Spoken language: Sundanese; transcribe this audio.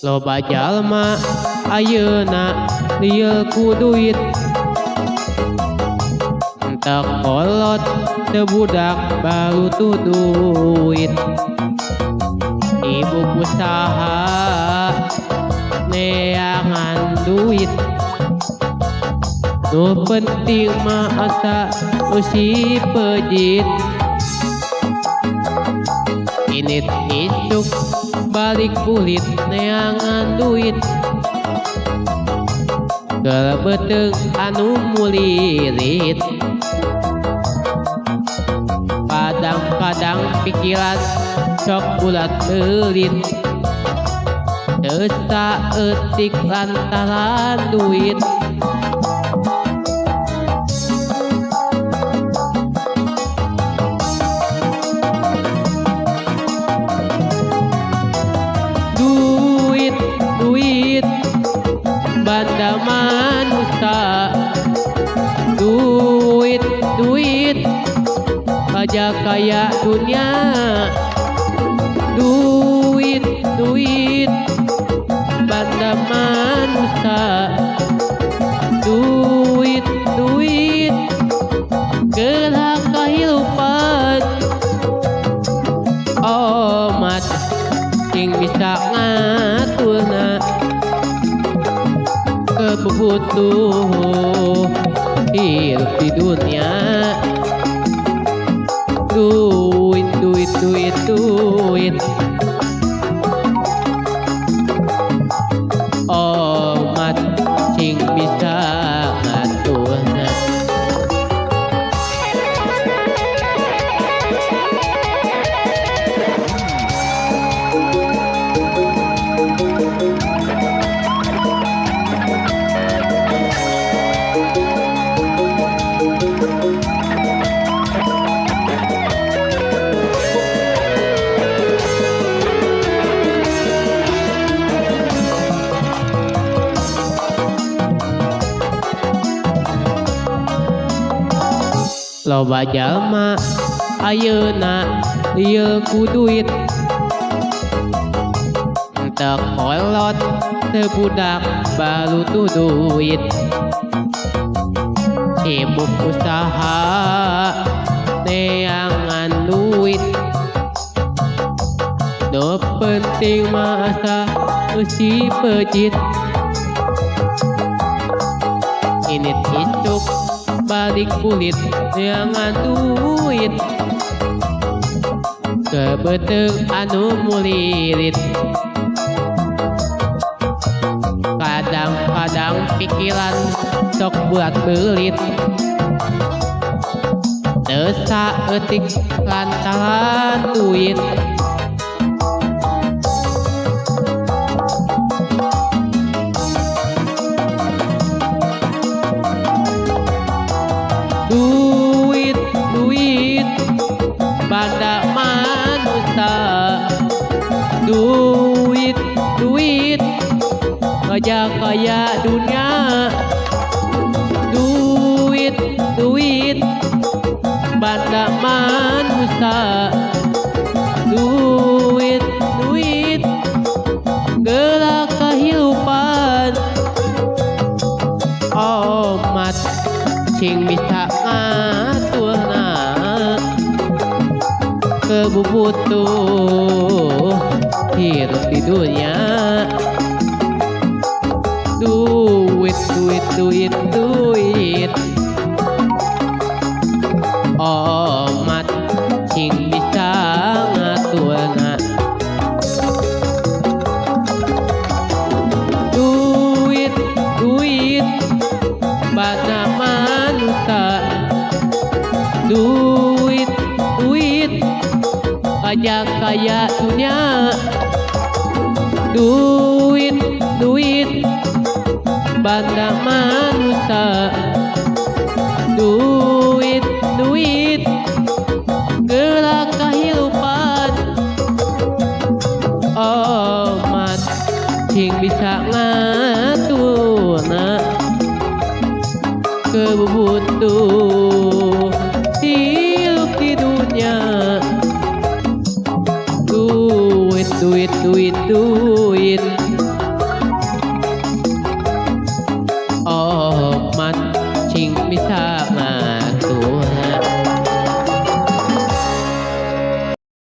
Loba jalma ayeuna lieur ku duit, entek kolot teu budak barutuh duit. Sibuk usaha neangan duit, nu penting mah asa eusi pejit. Init isuk balik bulit neangan duit, keur beuteung anu mulilit. Kadang-kadang pikiran sok bulat beulit, teu saeutik lantaran duit. Duit, duit, banda manusia. Duit, duit, raja kaya dunia. Duit, duit, banda manusia. Duit, duit, gerak kehidupan. Omat sing bisa ngaturna kebutuh hidup di dunia. Duit, duit, duit, duit, omat sing bisa ngaturna. Loba jalma ayeuna lieur ku duit, entek kolot teu budak barutuh duit. Sibuk usaha neangan duit, nu penting mah asa eusi pejit. Init isuk balik bulit neangan duit, keur beuteung anu mulilit. Kadang-kadang pikiran sok bulat beulit, teu saeutik lantaran duit. Duit, duit, banda manusia. Duit, duit, raja kaya dunia. Duit, duit, banda manusia. Duit, duit, gerak kehidupan. Omat sing bisa ngaturna kebutuh hidup di dunia. Duit, duit, duit, duit, omat sing bisa ngaturna. Duit, duit, banda manusia. Duit, duit, raja kaya dunia. Duit, duit, banda manusia. Duit, duit, gerak kehidupan. Omat sing bisa ngaturna kebutuh hidup di dunia. Duit, duit, duit, duit.